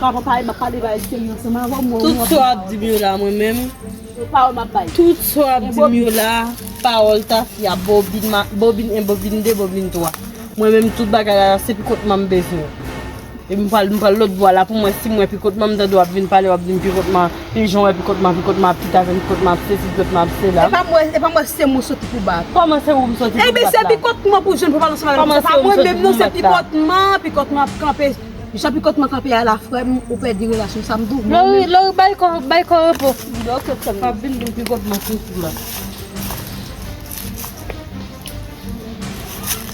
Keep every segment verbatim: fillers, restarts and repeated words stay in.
Papa, pale, m ap pale bagay serye ansanm avè w, mwen, tout sa w ap di m yo la, mwen menm. Yo pawòl m ap bay. Tout sa w ap di m yo la, pawòl tafya, bobin, ma, bobin en, bobin de, bobin twa. Mwen menm, tout bagay la, se pikotman m bezwen. E m pral, m pral lòt bò la pou mwen, si m wè pikotman m tande w ap vin pale, w ap di m pikotman, e jan w wè pikotman, pikotman ap kite avè m, pikotman ap sesi, pikotman ap sela. E pa mwen, e pa mwen se mwen soti pou bat. Kòman se ou m soti pou bat la? Ebyen, se pikotman pou jwenn pou pale ansanm avè m. Kòman se ou m soti pou bat la? Se pa mwen menm non, se pikotman, pikotman ap kanpe. Jan pikotman kanpe a la, frè m, ou pèdi relasyon, sa m di w. Lori, Lori, bay kò, bay kò repo. Ok, frè m, pa vin vin pikotman sou sou la.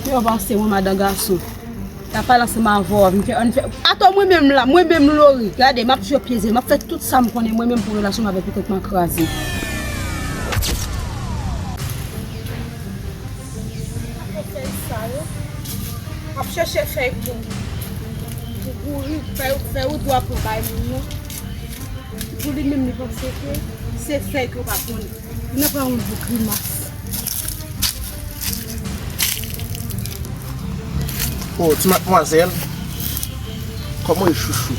Yo pase mwen madan gason. L ap pale ansanm avè w, vin fè, ann fè. Atò mwen menm la, mwen menm Lori, gade, m ap jwe pye zen, m ap fè tout sa m konnen mwen menm pou relasyon m avèk pikotman kraze. Fèy sa yo. M ap chèche fèy pou, pou kouri, fèy, fèy ou dwa pran bay moun nan. Pou li menm, li panse ke se fèy ke w pa konnen. Li nan pran yon gwo grimas. Oh, ti madmwazèl. Kòman w ye, chouchou?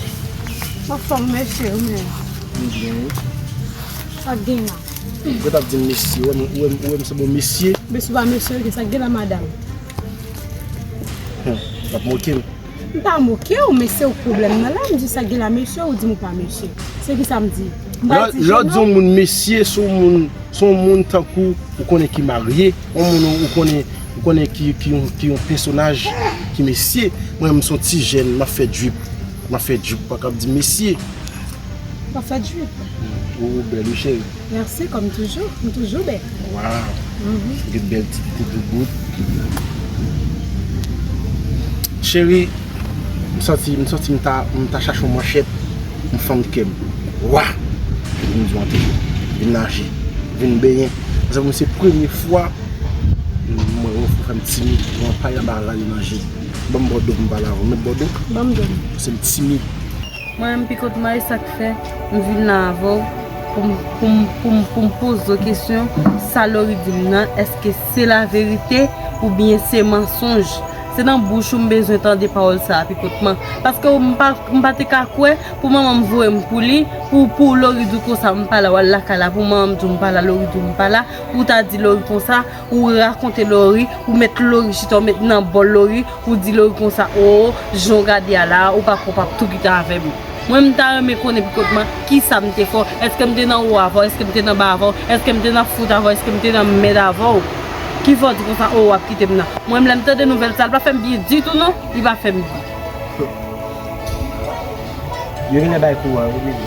Anfòm, mesye, ou menm? Mwen byen, wi. Sa k gen la? Ou t ap di m mesye, ou wè m, ou wè m, ou wè m sanble yon mesye? Mesye pa mesye, sa k gen la, madanm? Hum, w ap moke m. M pa moke w, men se ou k pwoblèm nan la, m di sa k gen la mesye, ou di m ou pa mesye. Se ki sa m di? M pa Lè, di lè w di yon moun mesye, se yon moun, se yon moun tankou ou konnen ki marye, yon moun ou, ou konnen, ou konnen ki, ki yon, ki yon pèsonaj ki mesye. Mwen, m se yon ti jèn, m ap fè drip. M ap fè drip, ou pa kab di m mesye. M ap fè drip. Ou, ou bèl, wi, cheri. Mèsi, kòm toujou. M toujou bèl. Waw. Mhm. Ou gen bèl ti tete doubout. Cheri, m santi, m santi m ta, m ta chache yon manchèt, yon fanm kè m. Wa! Vin di w antre. Vin naje. Vin benyen. Paske mwen se premye fwa m wè w fè m timid. Mwen pa yon bagay nan je. Ban m bò do pou m pale avè w. Mèt bò do? Ban m do. Paske m timid. Mwen menm, Pikotman, e sa k fè m vin la avè w pou m, pou m, pou m, pou m poze w kesyon, sa Lori di m nan, èske se laverite oubyen se mansonj? Se nan bouch ou m bezwen tande pawòl sa a, Pikotman. Paske m pa, m pa te ka kwè pou manman m voye m pou li, pou, pou Lori di w konsa m pa la, w al lakay la, pou manman m di w m pa la, Lori di w m pa la, pou w ta di Lori konsa, ou rakonte Lori, ou met Lori chita, ou met nan bòl Lori, ou di Lori konsa, o, jan w gade a la, ou pa kwè w p ap tou kite avè m. Mwen, m ta renmen konnen Pikotman, kisa m te fè w? Èske m te nan wo avè w? Èske m te nan ba avè w? Èske m te nan fout avè w? Èske m te nan mèd avè w? Ki fè w di konsa, o, w ap kite m nan? Mwen, lè m tande nouvèl sa, li pa fè m byen ditou, non. Li pa fè m byen. Yo genlè bay kouran, wi, bebe.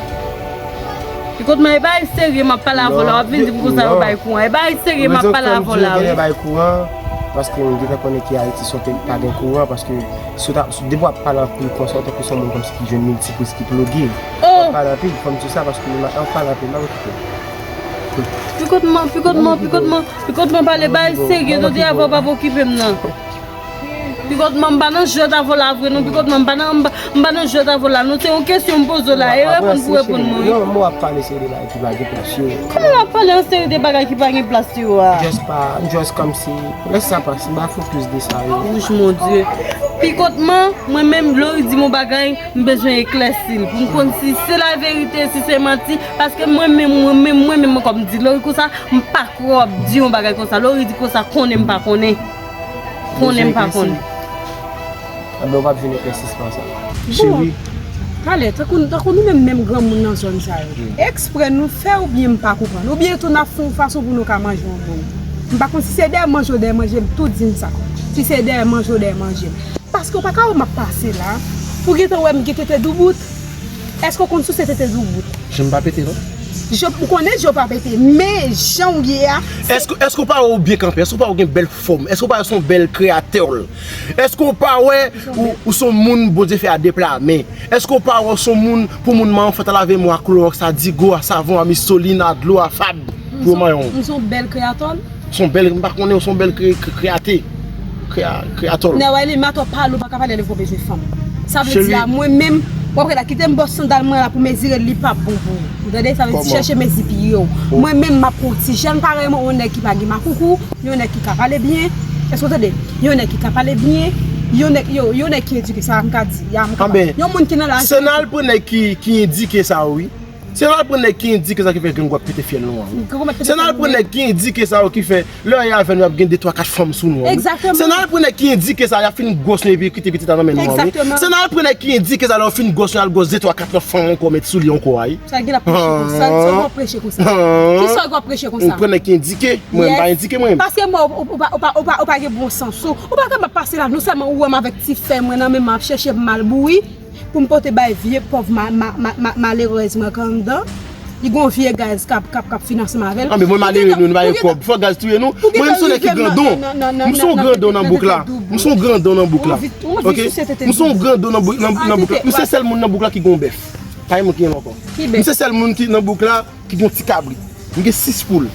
Pikotman, e bagay serye m ap pale avè w la, w ap vin di m konsa yo bay kouran. E bagay serye m ap pale avè w la, wi. Yo genlè bay kouran, paske m gentan konnen ke Ayiti se yon peyi ki pa gen kouran, paske si w ta, si, depi w ap pale anpil konsa, w tankou se yon moun kòmsi ki jwenn miltipriz, ki ploge. W ap pale anpil, fò m di w sa, paske m ap pale anpil, m pa okipe. Pikotman, Pikotman, Pikotman, Pikotman pale bagay serye, tande avè w, pa okipe m nan. Pikotman, m pa nan jwèt avè w la vre non, Pikotman, m pa nan, m pa, m pa nan jwèt avè w la non, se yon kesyon m poze w la, e reponn pou reponn mwen, wi. Non, mwen ap pale seri de bagay ki pa gen plas yo. Kòman w ap pale yon seri de bagay ki pa gen plas yo a? Just pa, just kòmsi, lè sa pase, m pa fokis de sa yo. Wouch, mon Dye. Pikotman, mwen menm, Lori di m yon bagay, m bezwen eklèsi l, pou m konn si se laverite, si se manti, paske mwen menm, mwen menm, mwen menm, kòm m di Lori konsa, m pa kwè w ap di yon bagay konsa. Lori di konsa, konnen m pa konnen. Konnen m pa konnen. Anben, ou p ap jwenn eklèsisman sa. Bon, cheri. Talè, tankou, tankou nou menm, menm granmoun nan zòn sa yo. Eksprè nou fè oubyen m pa konprann? Oubyen tou n ap fè yon fason pou nou ka manje yon moun? M pa konn si se dèyè manje ou dèyè manje, m tou di n sa. Si se dèyè manje ou dèyè manje. Paske w pa ka wè m ap pase la, pou gentan wè m gen tete doubout. Èske w konn sou se tete doubout? Je m pa pete, non. Je, ou konnen je w pa pete, men jan w ye a, se Èske, èske w pa wè w byen kanpe? Èske w pa wè w gen bèl fòm? Èske w pa wè w se yon bèl kreyatè? Èske w pa wè ou, ou se yon moun Bondye fè a de pla men? Èske w pa wè w se yon moun pou moun manyen w fè ta lave men w a klowòks, a digo, a savon, a misolin, a dlo, a fab pou yo manyen w? M se yon bèl kreyatè? Se yon bèl, m pa konnen, se yon bèl kre-, kre-, kreyate. Kreya-, kreyatòl. Nèwèli, m atò pale, ou pa ka pale lè w bezwen fanm. Sa vle di a, mwen menm, w ap rele, kite m bò sandal mwen la pou mezire l, li p ap bon pou ou. Ou tande? Sa vle di chèche mezi pye w. Mwen menm, m ap pran yon ti jèn parèy mwen, yon nèg ki pa gen makoukou, yon nèg ki ka pale byen. Èske w tande? Yon nèg ki ka pale byen. Yon nèg, yo, yon nèg ki edike, sa m ka di, ya m ka Anben, yon moun ki nan laj se nan al pran nèg ki, ki edike sa yo, wi. Se nan al pran nèg ki edike sa ki fè grangou ap pete fyèl nou an, wi. Se nan al pran nèg ki edike sa yo ki fè lè y avè nou y ap gen de twa kat fanm sou nou an, wi. Se nan al pran nèg ki edike sa y ap fin gwòs nou epi kite pitit la nan men nou an, wi. Se nan al pran nèg ki edike sa lè yo fin gwòs nou y al gwòs de twa kat lòt fanm ankò met sou li ankò a, wi. Sa gen ap preche konsa, sa gen ap preche konsa. Kisa w ap preche konsa? Ou pran nèg ki edike, mwen m pa edike mwen. Paske mwen ou pa ou pa ou pa ou pa gen bon sans. Ou pa kapab pase la non sèlman ou wè m avèk ti fè mwen nan men m ap chèche m al bouri pou m pote bay vye pòv ma, ma, ma, ma, malerèz mwen k anndan. Li gon vye gaz k ap k ap k ap fin ansanm avè l. Anben mwen malere nou, nou pa gen kòb. Fò gaz touye nou. Mwen m se yon nèg ki grandon. M se yon grandon nan bouk la. M se yon grandon nan bouk la. Ok? M se yon grandon nan bouk nan bouk la. M se sèl moun nan bouk la ki gon bèf. Pa gen moun ki gen l ankò. M se sèl moun ki nan bouk la ki gen yon ti kabrit. M gen sis poul.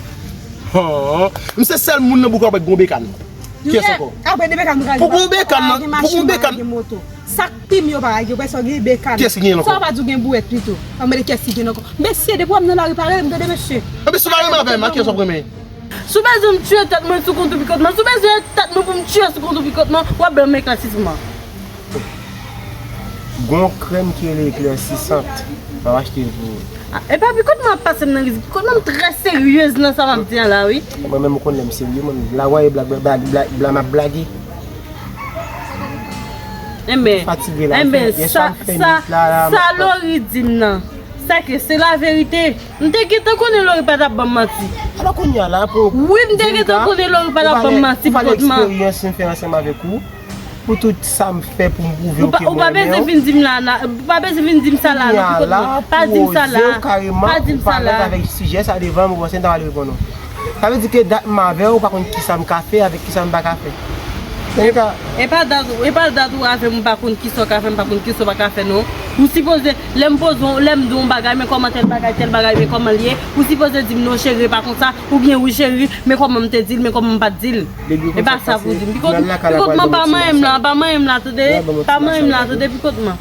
Han. M se sèl moun nan bouk la ki gon bekann. Kiyès ankò? Pou gon bekann nan, pou gon bekann. Sa k pim yo pa gen, yo prèske gen bekann. Kiyès ki gen l ankò? Sa w pa di w gen bouwèt pito. Ann mande kiyès ki gen l ankò. Mesye, depi w ap nan lari pale, m tande mesye. Epi si w pa renmen avè m, a kiyès w ap renmen? Si w bezwen m tiye tèt mwen sou kont ou pikotman, si w bezwen tèt mwen pou m tiye sou kont ou pikotman, w ap ban m eklèsisman. Gon krèm ki rele Eclaircissant, m ap achte l pou ou. Ah, epa pikotman ap pase m nan rizik. Pikotman m trè seryez nan sa m ap di an la, wi. Mwen menm ou konn lè m serye, mwen. La w ap blage, blage, blage, blage, m ap blage. Enben, enben, sa, sa, sa Lori di m nan, sa ke se laverite. M te gentan konnen Lori pa t ap ban m manti. Alò kounye a la pou wi, m te gentan konnen Lori pa t ap ban m manti, pikotman. Eksperyans m fè ansanm avèk ou. Pou tout sa m fè pou m pwouve w ke mwen renmen w. Ou pa bezwen vin di m la, ou pa bezwen vin di m sa la, non, pikotman. Pa di m sa la. Pa di m sa la. Ou parèt avèk sijè sa devan m, ou panse m ta pral reponn ou. Sa vle di ke dat m avè w, ou pa konn kisa m ka fè avèk kisa m pa ka fè. Annika. E pa dat, e pa dat ou avè m, ou pa konn kisa w ka fè, m pa konn kisa w pa ka fè, non. Ou sipoze, lè m poze w, lè m di w yon bagay, men kòman tèl bagay, tèl bagay, men kòman l ye, ou sipoze di m, non, cheri, e pa konsa, oubyen wi, cheri, men kòman m te di l, men kòman m pa t di l. E pa sa pou di m. Pikotman, pa manyen m la, pa manyen m la, tande. Pa manyen m la, tande, pikotman.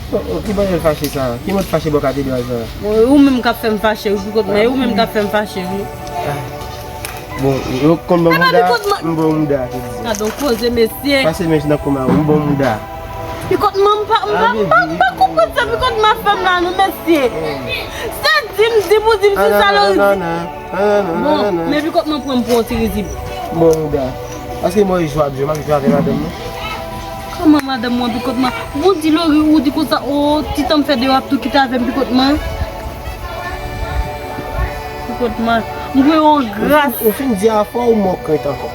Oh, oh, ki mannyè fache sa? Ki mòd fache bò kate dwa sa? Bon, e ou menm k ap fè m fache, wi, pikotman. E ou menm k ap fè m fache, wi. Ah. Bon, yo konn ban mouda, m ban mouda, te di. Gade yon koze, mesye. Pase men nan koma, m ban mouda. Pikotman, m pa, m pa, m pa, m pa konprann sa pikotman ap fè m la, non, mesye. Se di m, di pou di m, se sa Lori di. Bon, men pikotman pran m pou yon ti rizib. Bon, mouda. Paske mwen jwe ap jwe, m ap jwe avè madanm mwen. Kòman madanm mwen pikotman? Bon, di Lori, ou di konsa, o, ti tan m fè deyò ap tou kite avè m pikotman. Pikotman. M dwe yon gras. Ou fin, ou fin di afè w, ou mò krent ankò.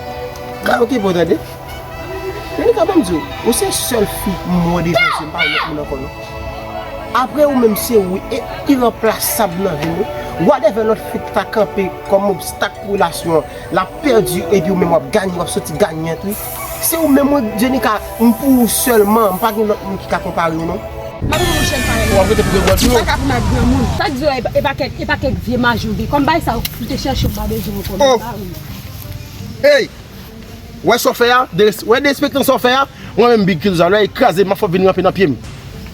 Ka okipe w tande. Men li ka ban m di w, ou se sèl fi m wè devan zye m, m pa wè lòt moun ankò non. Apre ou menm se ou, e iranplasab nan vi m wi. Whatever lòt fi ta kanpe kòm obstak pou relasyon an, l ap pèdi epi ou menm w ap ganye, w ap soti ganyant wi. Se ou menm wi, Djenika, m pou ou sèlman, m pa gen lòt moun ki ka konpare w non. M ap pran yon chèn parèy. W ap rete pou de bwèt dlo. Sa ka pou nan granmoun. Sa k di w e pa, e pa kèk, e pa kèk vye maji w gen. Kòm bagay sa yo, m te chèche w, m pa bezwen w kòm sa wi. Ey! Wè sa w fè a, wè derespektan sa w fè a, mwen menm Big Kilza, lè e kraze, m ap fè w vin ranpe nan pye m.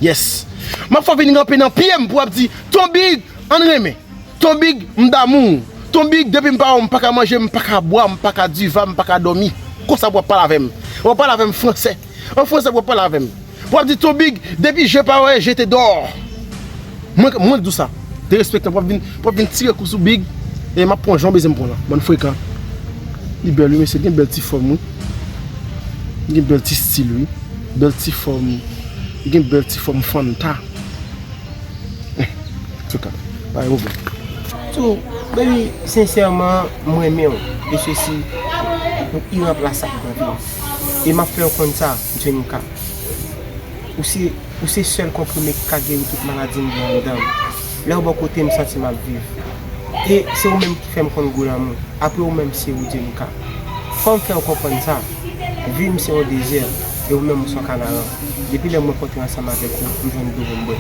Yes. M ap fè w vin ranpe nan pye m pou w ap di, Ton Big, ann renmen. Ton Big, m damou w. Ton Big, depi m pa wè w, m pa ka manje, m pa ka bwè, m pa ka diva, m pa ka dòmi. Konsa pou w ap pale avè m. W ap pale avè m fransè. An fransè pou w ap pale avè m. W ap di Ton Big, depi je pa wè, je te dò. Mwen, mwen k di w sa. Derespektan, w ap vin, w ap vin tire kou sou Big. E m ap pran jan w bezwen m pran la. Bann frekan. Li bèl wi, mesye. Li gen bèl ti fòm wi. Li gen bèl ti stil wi. Bèl ti fòm. Li gen bèl ti fòm fanta. Antouka, pa gen pwoblèm. Tou, baby, sensèman, m renmen w. E sesi, ou iranplasab nan vi m. E m ap fè w konn sa, Djenika. Ou se, ou se sèl konprime ki ka geri tout maladi m gen anndan m. Lè w bò kote m, m santi m ap viv. E se ou menm ki fè m konn gou lanmou. Apre ou menm, se ou, Djenika. Fò m fè w konprann sa. Vi m se yon dezè, e ou menm ou se yon kanaran. Depi lè m rankontre ansanm avèk ou, m jwenn dlo pou m bwè.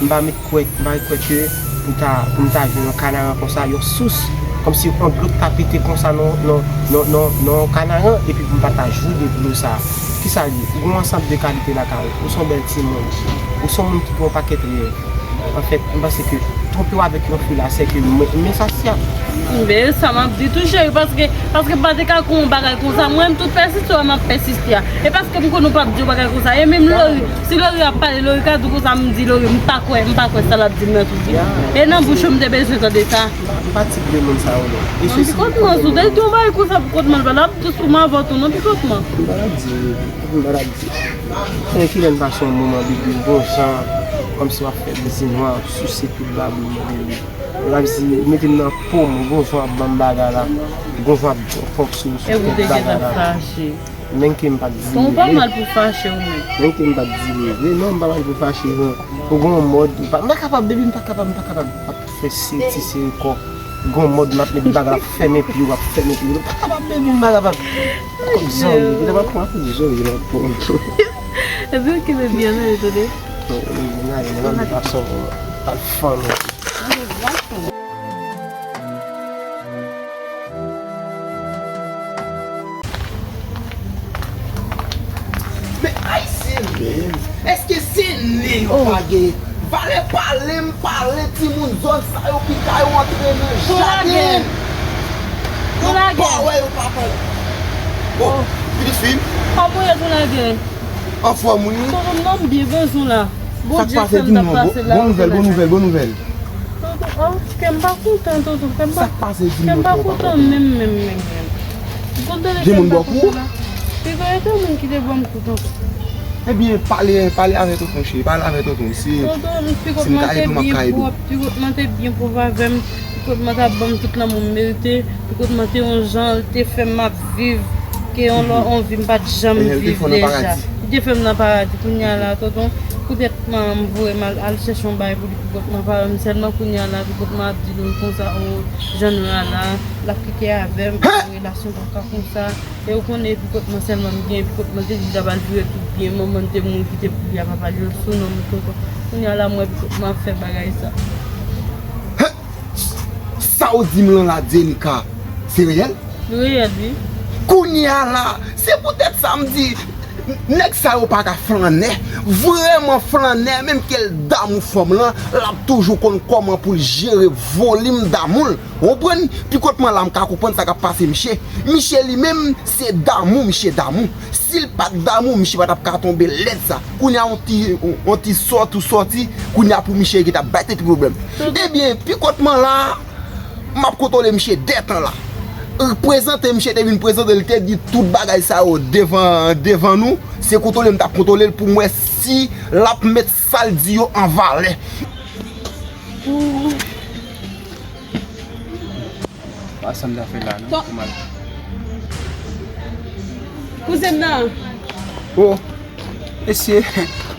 M pa met kwè, m pa met kwè ke pou ta, pou m ta jwenn yon kanaran konsa, yon sous, kòmsi yon dlo k ta pete konsa nan, nan, nan, nan, nan yon kanaran, epi pou m pa ta jwi de dlo sa. Kisa l ye? Ou gen yon ansanm de kalite lakay ou. Ou se yon bèl timoun. Ou se yon moun ki gen yon pakèt rèv. Anfèt, m panse ke twonpe w avèk yon fi la, sèke mwen, men sa si a. Men sa m ap di tou, cheri, paske, paske m pa te ka konn yon bagay konsa. Mwen menm, tout pèsiste w ap pèsiste a. E paske m konnen w p ap di yon bagay konsa. E menm Lori, si Lori ap pale, Lori ka di w konsa, m di Lori, m pa kwè, m pa kwè sa l ap di m nan tou vre. E nan bouch ou, m te bezwen tande sa. M pa tip de moun sa yo, non. E sesi, pikòt mwen, si w te di yon bagay konsa, pikòt mwen, l pa t ap dous pou mwen avè w tou, non, pikòt mwen. M pa t ap di, m pa t ap di. Men kilè n pase yon moman, bibi, bon jan, kòmsi w ap fè bizi nwa, w ap sise tout babouy mwen, bibi. L ap di, mete m nan po m, gon jan w ap ban m bagay la, gon jan w ap fòk sou, sou tèt bagay la. Menm ke m pa t di rele. Bon, ou pa mal pou fache ou menm. Menm ke m pa t di rele. Non, m pa mal pou fache, non. Ou gon mòd, m pa, m pa kapab, baby, m pa kapab, m pa kapab. Fè se ti sere kò. Gon mòd m ap met bagay la, fèmen pye w, ap fèmen pye w. M pa kapab, baby, m pa kapab. Kòk zanmi, m te pral pran kòk zanmi nan po m. Epi ou kenbe byen nan, tande. Non, m nan, m nan, m nan, m nan, m nan, m nan, m nan, m nan. Men Ayisyen menm, èske se nen yo pa gen? Valè pale m pale timoun zòn sa yo pika yo antre nan jaden. Yo pa wè, yo pa pale. Oh, pitit fi m. Kòman w ye, Toulagè? Anfòm wi. Tonton m nan m byen, bonjou la. Sa k pase, di m non, bon nouvèl, bon nouvèl, bon nouvèl. Tonton, oh, kè m pa kontan, tonton, kè m pa, kè m pa kontan menm, menm, menm, menm. Gen moun bò kou? Piga e te moun ki te ban m kou, tonton. Ebyen, pale, pale avè tonton cheri, pale avè tonton, si, si m ka ede w, m ap ka ede w. Pikòt mwen te byen pwòp avè m, pikòt mwen t ap ban m tout lanmou m merite, pikòt mwen te yon jan, l te fè m ap viv, ke yon lò, yon vi m pa t janm viv deja. Li te fè m nan paradi, kounye a la, tonton, poutèt mwen, m voye m al, al chèche yon bagay pou li, pikòt mwen pa wè m sèlman, kounye a la, pikòt mwen ap di l konsa, o, jan nou ye a la, l ap kite avè m, relasyon pa ka konsa. E ou konnen, pikòt mwen sèlman m gen, pikòt mwen te di l ta pral vire tout byen, manman l te mouri kite pou li a papa l yo sou non m tonton. Kounye a la, m wè pikòt mwen ap fè bagay sa. Sa w di m lan la, Djenika, se reyèl? Li reyèl, wi. Kounye a la, se poutèt sa m di, nèg sa yo pa ka flannè. Vrèman flannè, menm ke l damou fanm lan, l ap toujou konn kòman pou l jere volim damou l. Ou konprann? Pikòt mwen la, m ka konprann sa k ap pase miche. Miche li menm, se damou, miche damou. Si l pa t damou, miche pa t ap ka tonbe lèd sa. Kounye a, yon ti, yon ti sòt ou sòti, kounye a pou miche ki t ap bay tèt li pwoblèm. Ebyen, pikòt mwen la, m ap kontwole miche dè tan la. Prezante miche te vin prezante, li te di tout bagay sa yo devan, devan nou. Se kontwole m t ap kontwole l pou m wè si l ap met sa l di yo an valè. Pa sa m ta fè la, non. Kouzen m nan. Oh, mesye,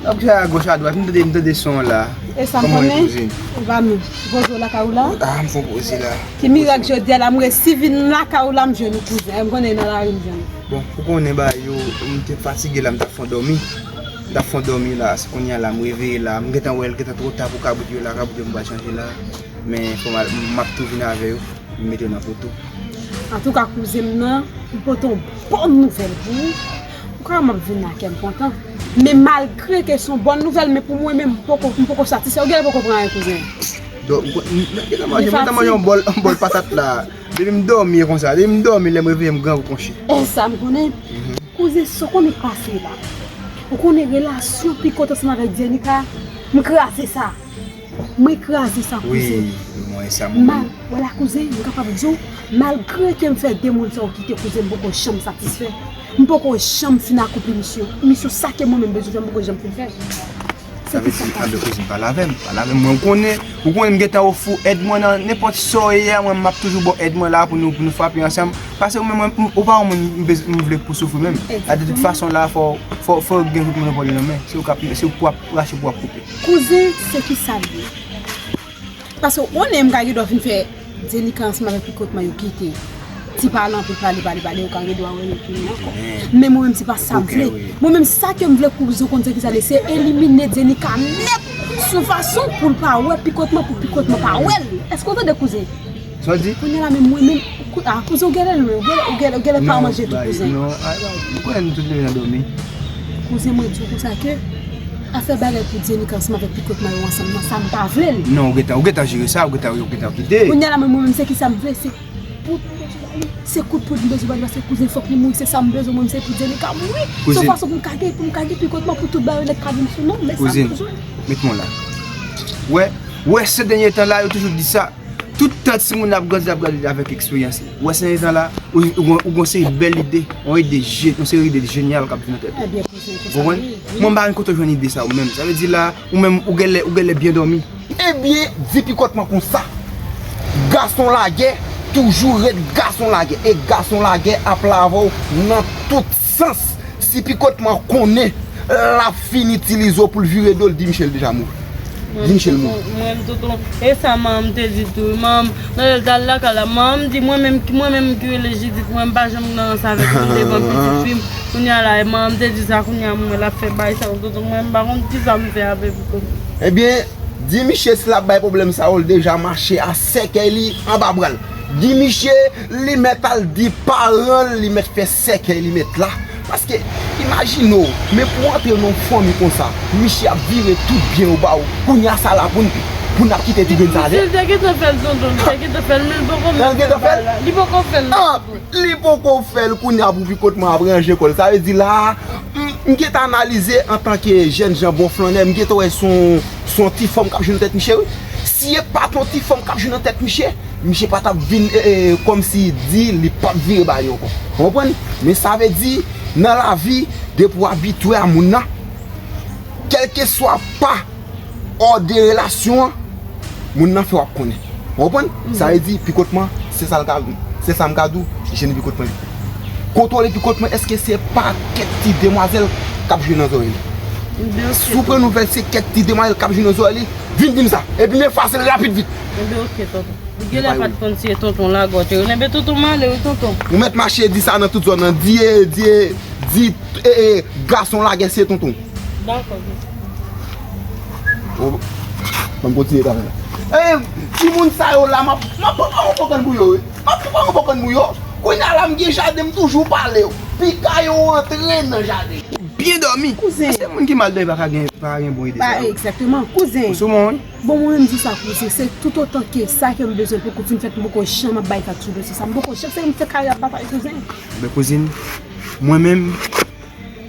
n ap gade agoch adwat, m tande, m tande son la. E sa m konnen, e pa nou. Poze w lakay ou la. Ah, m fon poze la. Ki mirak jodi a la, m resi vin lakay ou la, m jwenn ou kouzen. M konnen nan lari m jwenn ou. Bon, ou konnen bagay yo, m te fatige la, m t ap fon dòmi. M t ap fon dòmi la, se kounye a la, m reveye la. M gentan wè l gentan twò ta pou kabrit yo la, kabrit yo m pral chanje la. Men fò m al, m ap tou vin avè yo, m mete yo nan poto. Antouka, kouzen m nan, m pote yon bòn nouvèl pou ou. Ou ka wè m ap vin la, kè m kontan. Men malgre ke se yon bòn nouvèl, men pou mwen menm, m poko, m poko satisfè. Ou genlè poko pran anyen, kouzen. Donk, m, m, m gentan manje, m gentan manje yon bòl, yon bòl patat la. Depi m dòmi e konsa, depi m dòmi, lè m reveye, m grangou konchi. E sa m konnen. Kouzen, sa w konnen k pase la. Ou konnen relasyon Pikòt ansanm avèk Djenika, m kraze sa. Mwen kraze sa, kouzen. Wi, mwen sa mwen menm. Mal, wala, kouzen, m kapab di w, malgre ke m fè de moun sa yo kite, kouzen, m poko janm satisfè. M poko janm fin akonpli misyon. Misyon sa ke mwen menm bezwen fè, m poko janm fin fè. Sa vle di, anben, kouzen, pale avè m, pale avè m. Mwen, ou konnen, ou konnen m gentan ofri w èd mwen nan nenpòt sa w ye a, mwen, m ap toujou ba w èd mwen la pou nou, pou nou frape ansanm. Paske ou menm, mwen, m, ou pa yon moun m bez-, m vle pou soufri menm. A de tout fason la, fò, fò, fò gen tout moun pran li nan men. Se ou k ap, se ou pou ap rache, pou ap koupe. Kouzen, se ki sa l ye? Paske ou konnen m ka gen dwa vin fè Djenika ansanm avèk Pikòt mwen yo kite. Ti pale anpil, pale, pale, pale, ou ka gen dwa wè yo tounen ankò. Men mwen menm, se pa sa m vle. Mwen menm, sa ke m vle, kouzen, ou konn se ki sa l ye, se elimine Djenika nèt, sou fason pou l pa wè Pikòt mwen, pou Pikòt mwen pa wè l. Èske w tande, kouzen? Sa w di? Kounye a la menm, mwen menm, kou-, a, kouzen, ou genlè lwen, ou genlè, ou genlè, ou genlè pa manje tou, kouzen. Non, a, ou konnen nou tout leve nan dòmi. Kouzen, mwen di w konsa ke Afè bagay pou Dyenika ansanm avèk Pikotman yo ansanm nan, sa m pa vle l. Non, ou gentan, ou gentan jere sa, ou gentan, ou gentan kite. Kounye a la, mwen, mwen menm, se ki sa m vle, se poud m bezwen ba li, se kout poud m bezwen ba li, paske kouzen fòk li mouri, se sa m bezwen, mwen, se pou Dyenika mouri. Se yon fason pou m ka gen, pou m ka gen Pikotman pou tout bagay yo nèt ka vin sou non, men sa m bezwen. Kouzin, met mwen la. Wè, wè, se dènye tan la, yo toujou di sa. Tout tan timoun ap grandi, ap grandi avèk eksperyans li. Ou wè, se tan la, ou, ou, ou gon seri bèl ide, yon ide je-, yon seri ide jenyal k ap vin nan tèt ou. Ebyen, kouzen, ou konprann? Mwen, m pa konn kote w jwenn ide sa ou menm. Sa vle di la, ou menm, ou genlè, ou genlè byen dòmi. Ebyen, di Pikotman konsa. Gason lagè, toujou ret gason lagè. E gason lagè ap lave w nan tout sans. Si Pikotman konnen l ap fin itilize w pou l vire do l, di Michel deja mouri. Di Michel mouri. Mwen, tonton, e sa manman m te di tou. Manman m, lè l t al lakay la, manman m di, mwen menm, mwen menm ki rele Jidit, mwen m pa janm nan rans avèk li devan pitit fi m. Kounye a la, e manman m te di sa, kounye a mwen l ap fè bagay sa yo, tonton, mwen m pa konn kisa m fè avè Pikotman. Ebyen, di misye si l ap bay pwoblèm sa yo, l deja mache a sèkèy li anba bra l. Di misye, li mèt al di paran l, li mèt fè sèkèy li mèt la. Paske, imajine w, men pou w antre nan yon fanmi konsa, misye ap vire tout byen yo ba w. Kounye a sa la pou n, pou n ap kite ti grenn sa a. Si l te gentan fè l, tonton, li te gentan fè l, men li poko menm fè l. Li poko fè l, non. Li poko fè l, kounye a pou Pikotman ap ranje kò l. Sa vle di la, m, m gentan analize antanke jèn jan bon flannè, m gentan wè se yon, se yon ti fanm k ap jwe nan tèt misye, wi. Si e pa t yon ti fanm k ap jwe nan tèt misye, misye pa t ap vin, e, e, kòmsi di li p ap vire ba li ankò. Ou konprann? Men sa vle di, nan lavi, depi w abitye a moun nan, kèlkeswa pa ò de relasyon an, moun nan fè w ap konnen. Ou konprann? Sa vle di, Pikotman, se sa l ka, se sa m ka di w, jene Pikotman. Kontwole Pikotman, èske se pa kèk ti demwazèl k ap jwe nan zòrèy li? Si w pran nouvèl, se kèk ti demwazèl k ap jwe nan zòrèy li, vin di m sa. Epi m efase l rapid vit. Ebyen, oke, tonton. Li genlè pa t konn si e tonton Lagò te rele. Ebyen, tonton m ale, wi, tonton. Ou mèt mache di sa nan tout zòn nan. Di, e, di, e, di, e, e, gason lagè se tonton. Dakò, tonton. O, ban m kontinye travay la. E, timoun sa yo la, m ap, m ap pran yon pòkòn pou yo, wi. M ap pran yon pòkòn pou yo. Kounye a la, m gen jaden, m toujou pale yo. Pika yo antre nan jaden. Byen dòmi. Kouzen. Paske moun ki mal dòmi pa ka gen, pa ka gen bon ide sa yo. Egzakteman, kouzen. Ou sou mwen, wi. Bon, mwen menm di w sa, kouzen, se toutotan ke sa ke m bezwen poko fin fèt, m poko janm ap bay fakti dosye sa. M poko janm, se m fè kari ap batay, kouzen. Enben, kouzin, mwen menm,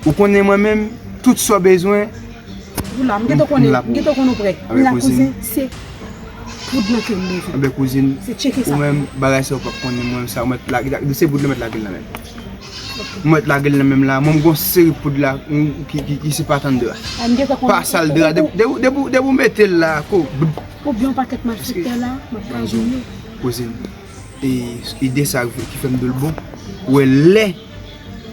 ou konnen mwen menm, tout sa w bezwen, ou la, m gentan konnen, m gentan konnen w prè. Enben, kouzin, se poud lan ke m bezwen. Enben, kouzin, se tcheke sa. Ou menm, bagay sa w p ap konnen, mwen, sa w mèt la, se poud lan mèt lage l nan men m. Mwen t lage l nan men m la. Mwen, m gon seri poud la, m, ki, ki, ki se pa tann de a. Pa sal de a. Depi, depi, depi, depi w mete l la, ko, bp. Oubyen yon pakèt malfektè la, m ap kraze w yo. Kouzin, e, ide sa ki fè m di w l bon. Ou wè lè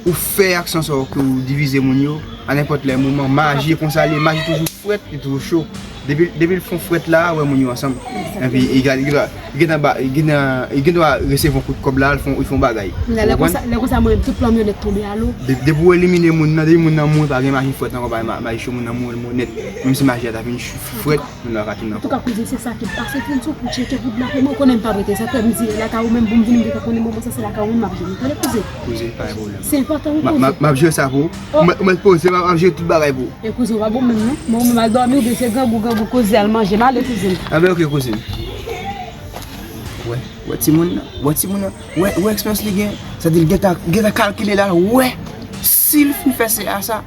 ou fè aksyon sa yo ke ou divize moun yo, a nenpòt lè moman, maji e konsa li ye, maji toujou frèt, li toujou cho. Depi, depi l fon frèt la, wè moun yo ansanm. Egzakteman. Epi li gentan, li gentan, li gentan ba, li gentan, li gendwa resevwa yon kout kòb la, li fon, li fon bagay. Lè konsa, lè konsa mwen, tout plan m yo nèt tonbe alo. De-, depi w elimine moun nan, depi moun nan mouri, pa gen maji frèt ankò, pa gen ma-, maji cho, moun nan mouri, mouri nèt. Menm si maji a ta vin ch-, frèt, moun nan ka tounen ankò. Antouka, kouzin, se sa ki pase, kouzin, pou tcheke poud la pou mwen, konnen m pa prete. Sa fè m di, lakay ou menm, pou m vini, m gentan konnen moman sa, se lakay ou menm m ap jwenn. Tande, kouzin. Kouzin, pa gen pwoblèm. Se enpòtan, wi, kouzin. M ap jere sa pou ou. Ou mèt poze, m ap jere tout bagay pou ou. E kouzin, w pa bon menm non. Bon, ou menm al dòmi oubyen se grangou, grangou koze al manje. M ale kouzin. Anben, oke, kouzin. Wè, wè timoun nan, wè timoun nan, wè, wè eksperyans li gen. Sa di l gentan, gentan kalkile la, wè, si l fin fè se a sa,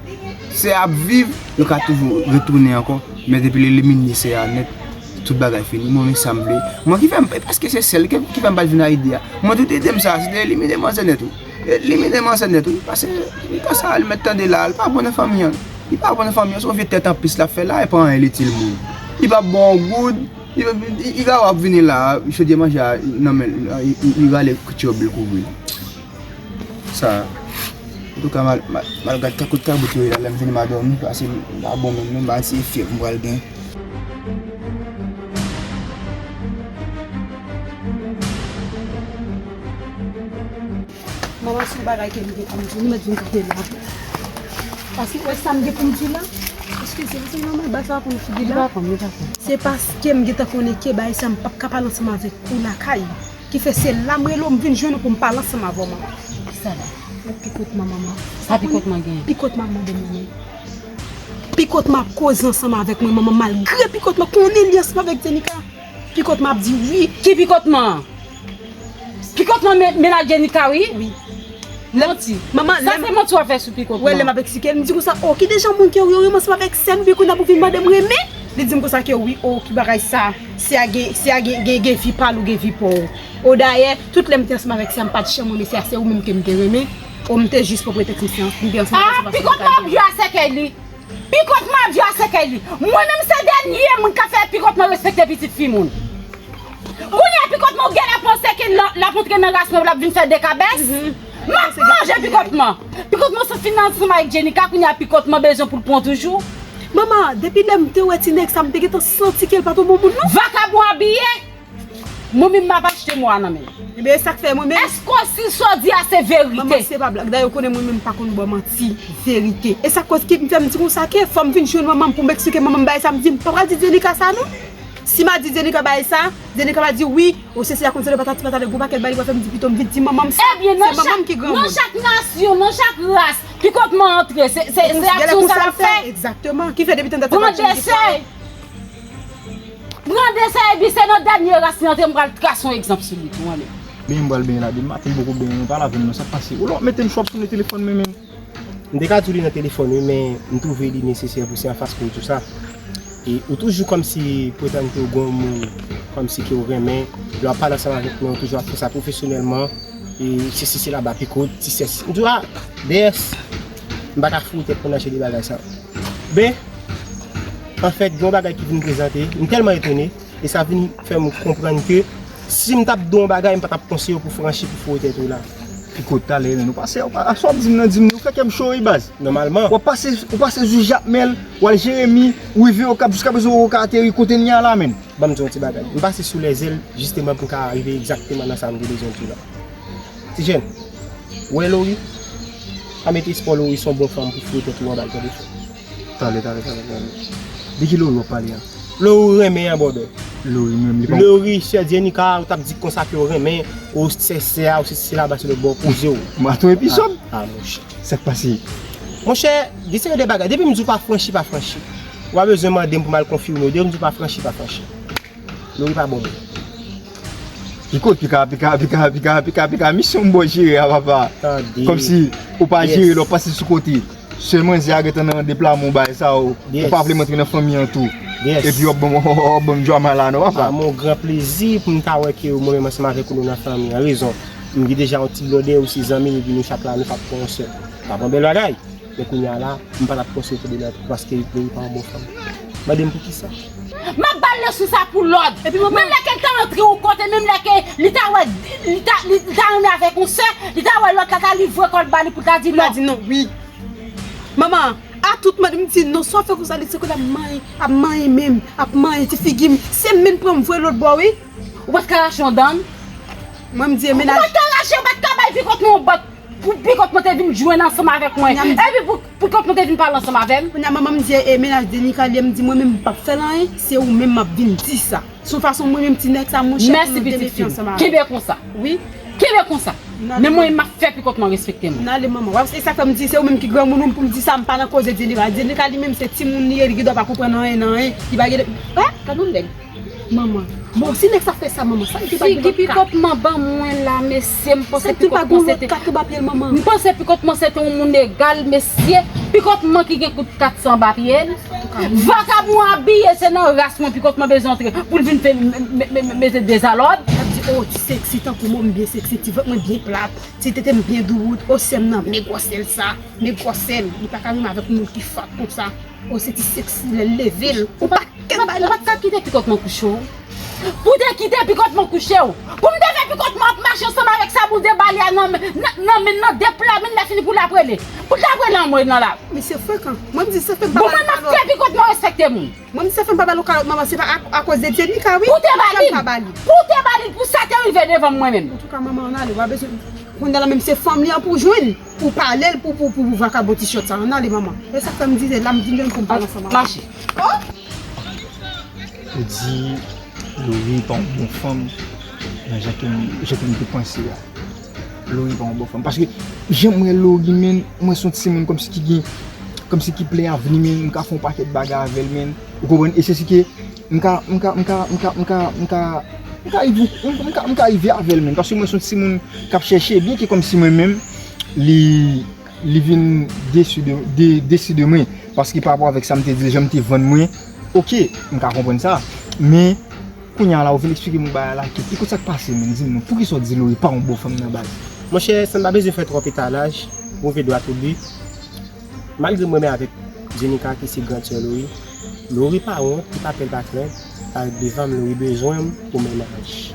se a ap viv, yo ka toujou retounen ankò. Men depi l elimine se a nèt, tout bagay fini. Mwen, men sa m vle. Mwen ki fè m, paske se sèl ki, ki fè m pa t vin a ide a. Mwen, tout ide m sa, se te elimine manzè nèt, wi. Elimine manzè nèt, wi. Paske li konsa, li mèt tande la, li pa bon nan fanmi an. Li pa bon nan fanmi an, se yon vye tèt an plis l ap fè la, e pa anyen l itil moun. Li p ap ba w yon goud, li, li, li ka w ap vini la, chodyè manje a nan men l, li, li, li rale tyob li kouvri l. Sa, antouka, m al, m al, m al gad ka kote kabrit yo ye la, lè m vini m a dòmi, paske m pa bon menm non, m pa wè si e fyèv m pral gen. Manman, se yon bagay ke m gen pou m di w, nou mèt vin kanpe la. Paske, wè sa m gen pou m di w la? Eskize m, se manman, bagay sa pa konn figi la. Li pa konn, li pa konn. Se paske m gentan konnen ke bagay sa m p ap ka pale ansanm avèk ou lakay. Ki fè se la m rele w, m vin jwenn ou pou m pale ansanm avè w, manman. Kisa la? Ou pikotman, manman. Sa pikotman genyen? Pikotman, manman, manman. Pikotman ap koze ansanm avèk mwen, manman, malgre Pikotman konnen li ansanm avèk Jenika. Pikotman ap di wi. Ki Pikotman? Pikotman men- mennaj Jenika, wi. Wi. Manti. Manman, sa se manti w ap fè sou Pikotman. Wè, lè m ap eksplike l, m di konsa, o, ki deja moun ke w yo renmen ansanm avèk sè m, epi kounye a pou vin mande m renmen? Li di m konsa ke wi, o, ki bagay sa, sè a gen, sè a gen, gen, gen vi pa l ou gen vi pa w. O, dayè, tout lè m te ansanm avèk sè a, m pa t janm renmen sè a, se ou menm ke m te renmen. O, m te jis pran pretèks m te ansanm avèk sè a. Ah, Pikotman ap jwe a sèkèy li. Pikotman ap jwe a sèkèy li. Mwen menm se dènye moun k ap fè Pikotman respekte pitit fi moun. Kounye a Pikotman ou genlè panse ke l ap antre nan ras mwen, l ap vin fè dekabès. M ap manje Pikotman. Pikotman sot fin ansanm avèk Jenika, kounye a Pikotman bezwen pou l pran toujou. Manman, depi lè m te wè ti nèg sa, m te gentan santi ke l pa t yon bon moun, non. Vakabon abiye. Mwen menm m ap achte mo a nan men l. Ebyen, e sa k fè mwen menm. Èske w si sa w di a se verite? Manman, se pa blag. Dayè, ou konnen mwen menm m pa konn ba w manti, verite. E sa k koz ki fè m di konsa ke fò m vin jwenn manman m pou m eksplike manman m bagay sa, m di m pa pral di Jenika sa non. Si m a di Jenika bagay sa, Jenika va di wi, o sesi a konn sa, patati patata, gwo pakèt bagay li pral fè, m di pito m vin di manman m sa. Ebyen, se manman m ki granmoun. Nan chak nasyon, nan chak ras, Pikotman antre, se, se, se aksyon sa l ap fè. Egzakteman. Ki fè depi tann dat se pa Jenika. Pran desè epi se nan dènye ras li antre, m pral trase yon egzanp sou li tou, mwen menm. Benyen m pral benyen la, depi maten m poko benyen, m pa lave m non, sa k pase? Ou la w ap mete m chou ap sonnen telefòn mwen menm. M te ka di w li nan telefòn wi, men m twouve li nesesè pou se anfas pou w di w sa. E ou toujou kòmsi pretann ke w gen yon moun kòmsi ke w renmen, lè w ap pale ansanm avèk mwen, ou toujou ap fè sa pwofesyonèlman, e sesi sela, ba Piko ti sesi. M di w, a, D S, m pa ka foure tèt mwen nan jan de bagay sa. Ben, anfèt, gen yon bagay ki vin prezante, m tèlman etone, e sa vin fè m konprann ke si m t ap di w yon bagay, m pa t ap konseye w pou franchi, pou foure tèt ou la. Piko, talè, men, ou pase, ou pa, sa w ap di m nan, di m, ou fè kè m cho, wi, baz. Nòmalman. W ap pase, ou pase jou Jakmèl, w al Jeremi, ou rive Okap, jiskaprezan ou poko ka ateri kote n ye a la, menn. Ban m di w yon ti bagay. M pase sou lèzèl, jisteman, pou m ka rive egzakteman nan sa m te bezwen di w la. Ti jèn, ou wè Lori? Pa mete espwa Lori se yon bon fanm pou foure tèt ou anba l, tande frè. Talè, talè, talè, talè. De ki Lori w ap pale a? Lori ou renmen an, brother. Lori menm, li pa. Lori, sè Jenika, ou t ap di konsa ke w renmen, ou sè sè a, ou se sè la, ba se lòt bò, poze w. Maton episode? A, a, monchè. Sa k pase? Monchè, gen serye de bagay. Depi m di w pa franchi, pa franchi. Ou pa bezwen mande m pou m al konfime w. Depi m di w pa franchi, pa franchi. Lori pa bon moun. Piko, pika, pika, pika, pika, pika, pika, misyon m ba w jere a, papa. Tande. Kòmsi ou pa jere l, w ap pase sou kote. Sè manzè a gentan nan deplamen w bay sa yo. Ou pa vle m antre nan fanmi an tou. Epi w ap ban m, w ap ban m drama la non, papa. A, mon gran plezi pou m ta wè ke mwen menm ansanm avèk ou nou nan fanmi an. Rezon, m gen deja yon ti blòdè, ou se zanmi m, epi nou chak la, nou chak pran yon sè. Pa pran bèl bagay. Men kounye a la, m pa t ap konseye w tande nan tou, paske Lori pa yon bon fanm. Mande m poukisa. M ap ba l leson sa pou lòd. Epi manman. Menm lè ke l ta antre yon kote, menm lè ke li ta wè, li ta, li, li ta renmen avèk yon sè, li ta wè lòt la ta livre kò l ba li pou l ta di non. Pou l ta di non, wi. Manman, a tout mande m di non, sa w fè konsa, li se kote ap manyen, ap manyen men m, ap manyen ti figi m. Se men l pran m voye lòt bò, wi. Ou pa t ka rache yon dan m? Mwen m di e mennaj. Ou pa t ka rache, ou pa t ka bay Piko yon bòt. Pou Piko mwen te vin jwenn ansanm avèk mwen. Epi pou Piko mwen te vin pale ansanm avè m. Kounye a manman m di e mennaj Jenika li, m di mwen menm m p ap fè l anyen, se ou menm m ap vin di sa. Se yon fason mwen menm ti nèg sa monchè pou nou demete ansanm avè m. Mèsi pitit fi m. Kenbe konsa. Wi. Kenbe konsa. Men mwen m ap fè Piko mwen respekte mwen. N ale manman. W ap, e sa fè m di se ou menm ki granmoun ou pou m di sa, m pa nan koze Jenika. Jenika li menm se timoun li ye, li gen dwa pa konprann anyen nan anyen. Li pa gen, eh, gad yon nèg. Manman. Bon, si nèg sa fè sa, manman, sa l te pa gen lòt kat? Figi Piko mwen ban mwen la, mesye, m panse Piko mwen se te, m panse Piko mwen se te yon moun egal, mesye. Piko mwen ki gen kout kat san anba pye l. Vakabon abiye, se nan ras mwen Piko mwen bezwen antre pou l vin fè m, m, m, m, mete dezalòd. L ap di, o, ti seksi tankou mwen, m byen seksi, ti vant mwen byen plat, ti tete m byen doubout, o, sè m nan, men gwosè l sa, men gwosè l, li pa ka renmen avèk moun ki fat konsa. O, se ti seksi lè l leve l. Ou pa, ou pa t ka kite Piko mwen kouche w. Pou te kite Piko mwen kouche w. Pou m te fè Piko mwen ap mache ansanm avèk sa boul de bale a nan, nan, nan, nan, nan de pla, men lè fini pou l ap rele. Pou l ap rele anmwe nan la. Misye frekan. Mwen m di se fè m pa ba l kalòt. Bon, mwen m ap fè Piko mwen respekte moun. Mwen m di se fè m pa ba l kalòt, manman, se pa a, akoz de Jenika, wi. Pou te ba li. Pou te ba li, pou sa te rive devan m mwen menm. Antouka, manman, ann ale, w pa bezwen. Kounye a la menm se fanm li an pou jwenn. Ou pale l pou, pou, pou, pou vakabon ti chòt sa. Ann ale, manman. E sa k fè m di se la m vin jwenn pou m pale ansanm avè w. Mache. Oh! Ou di Lori pa yon bon fanm nan jan ke m, jan ke m te panse a. Lori pa yon bon fanm. Paske jan m wè Lori, menm, mwen se yon timoun kòmsi ki gen Kòmsi ki plen avni, men m ka fè yon pakèt bagay avè l, men. Ou konprann? E se si ke m ka, m ka, m ka, m ka, m ka, m ka, m ka rive, m, m ka, m ka rive avè l, men. Paske mwen se yon timoun k ap chèche, byen ke kòmsi mwen menm, li, li vin desi de, de, desi de mwen. Paske pa rapò avèk sa m te di l, jan m te vann mwen, oke, m ka konprann sa. Men, kounye a la, ou vin eksplike m yon bagay la, ke, ki kote sa k pase, men, di m non, poukisa w di Lori pa yon bon fanm nan baz? Monchè, sa n pa bezwen fè twòp etalaj, move dwa tou bi. Malgre m renmen avèk Jenika ki se grand sè Lori, Lori pa wont, li pa pè, l pa krent, parèt devan m, Lori bezwen m pou mennaj.